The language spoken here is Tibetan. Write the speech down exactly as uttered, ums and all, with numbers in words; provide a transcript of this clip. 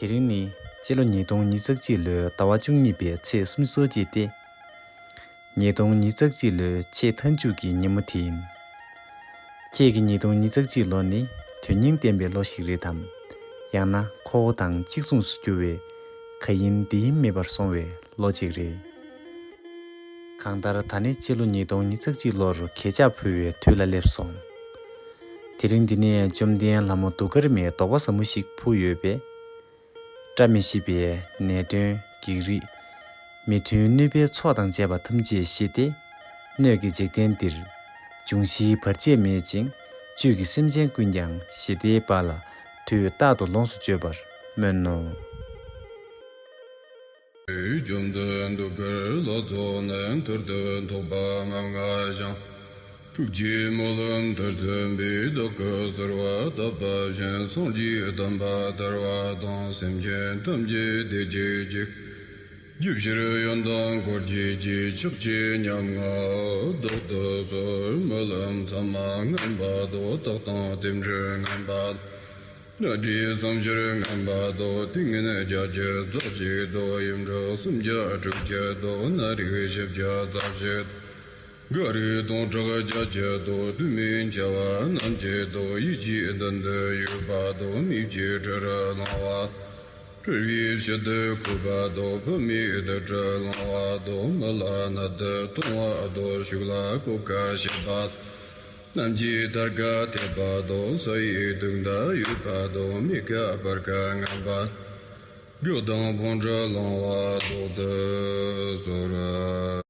དེ་རིང་ནི་སྤྱི་ལོ་ཉིས་སྟོང་ཉི་ཤུ་རྩ་གཅིག་ལོའི་ཟླ་བ་བཅུ་གཉིས་པའི་ཚེས་སུམ་ཅུ་སོ་གཅིག་སྟེ། ཉིས་སྟོང་ཉི་ཤུ་རྩ་གཅིག་ལོའི་ཆེས་མཐའ་མཇུག་གི་ཉིན་མོ་དེ་ཡིན། ཁྱེད་ཀྱི་ཉིས་སྟོང་ཉི་ཤུ་རྩ་གཅིག་ལོ་ནི་དོན་སྙིང་ལྡན་པའི་ལོ་ཞིག་རེད་དམ། ཡང་ན་ཁོ་བོ་དང་གཅིག་མཚུངས་སུ་གྱུར་བའི་ག་ཡིན་འདི་ཡིན་མེད་པར་སོང་བའི་ལོ་གཅིག་རེད། གང་ལྟར་ད་ནི་སྤྱི་ལོ་ཉིས་སྟོང་ཉི་ཤུ་རྩ་གཅིག་ལོར་གྱེས་ཕྱག་ཕུལ་བའི་དུས་ལ་སླེབས་སོང་། དེ་རིང་འདི་ནས་བཅོམ་ལྡན་ལྷ་མོ་གདུགས་དཀར་མའི་དོགས་པ་ཟབ་མོ་ཞིག་ཕུལ་ཡོད་པས། བཀྲ་མི་ཤིས་པའི་ནད་གདོན་བགེགས་རིགས། མི་མཐུན་གནོད་པའི་ཚོགས་དང་བཅས་པ་ཐམས་ཅད་ཞི་སྟེ། སྣོད་ཀྱི་འཇིག་རྟེན་འདིར་འབྱུང་བཞིའི་བར་ཆད་མེད་ཅིང་བཅུད་ཀྱི་སེམས་ཅན་ཀུན་ཀྱང་ཞི་བདེའི་དཔལ་ལ་དུས་རྟག་ཏུ་ལོངས་སུ་སྤྱོད་པར་སྨོན་ནོ། བཅོམ་ལྡན་གདུགས་དཀར་ལྷ་ཚོགས་རྣམས་ཐུར་དུ་ཐོགས་པ་ངམ་ང་ཞིང་། ཐུགས་ཀྱི་སྨོན་ལམ་མཐར་སོན་པའི་བདག་གིས་གསོལ་བ་བཏབ་པ་བཞིན། སངས་རྒྱས་བསྟན་པ་དར་བ་དང་། སེམས་ཅན་ཐམས་ཅད་བདེ་སྐྱིད་ཅིག་སྒྲུབ་ཕྱིར་ཡོན་དང་འཁོར་བཅས་ཀྱི་ཕྱག་བགྱིས་ཉམ་ང་བདག་ཏུ་གསོལ། སྨོན་ལམ་ཚད་མ་ངན་པ་དང་། རྟགས་དང་རྟེན་འབྲེལ་ངན་པ་དང་། སྣ་སྦྱིས་བསམ་ཤེས་ངན་པ་དང་། ཏིང་ངེ་འཛིན་བརྒྱད་ཅུ་རྩ་གཅིག་དང་། ཡིག་འབྲུ་སུམ་བརྒྱ་དྲུག་ཅུ་དང་། སྣ་རིགས་བཞི་བརྒྱ་རྩ་བཞི། འགའ་རེས་སྟོང་ཕྲག་བརྒྱད་ཅུ་དང་། དུས་མིན་འཆི་བ་རྣམས་ཀྱི་དང་། ཡིད་ཀྱི་མདུན་དུ་ཡོད་པ་དང་། མིག་གི་འཕྲུལ་རུ་ལང་བ། འཁྲུལ་པའི་ཕྱིར་དུ་ཁུག་པ་དང་། བུད་མེད་དུ་འཁྲུལ་ལང་བ་དང་། མི་ལ་གནད་དུ་གཏོང་བ་དང་། ཕྱུགས་ལ་གོད་ཁ་བྱེད་པ་རྣམས་ཀྱི་ཐད་ཀར་ཐེབས་པ་དང་། ས་ཡི་དུག་མདའ་ཡོད་པ་དང་། མི་ཁ་པར་ཁ་ངན་པ། སྒོ་དང་བང་འགྲོས་ལང་བ་བཟློག་ཏུ་གསོལ།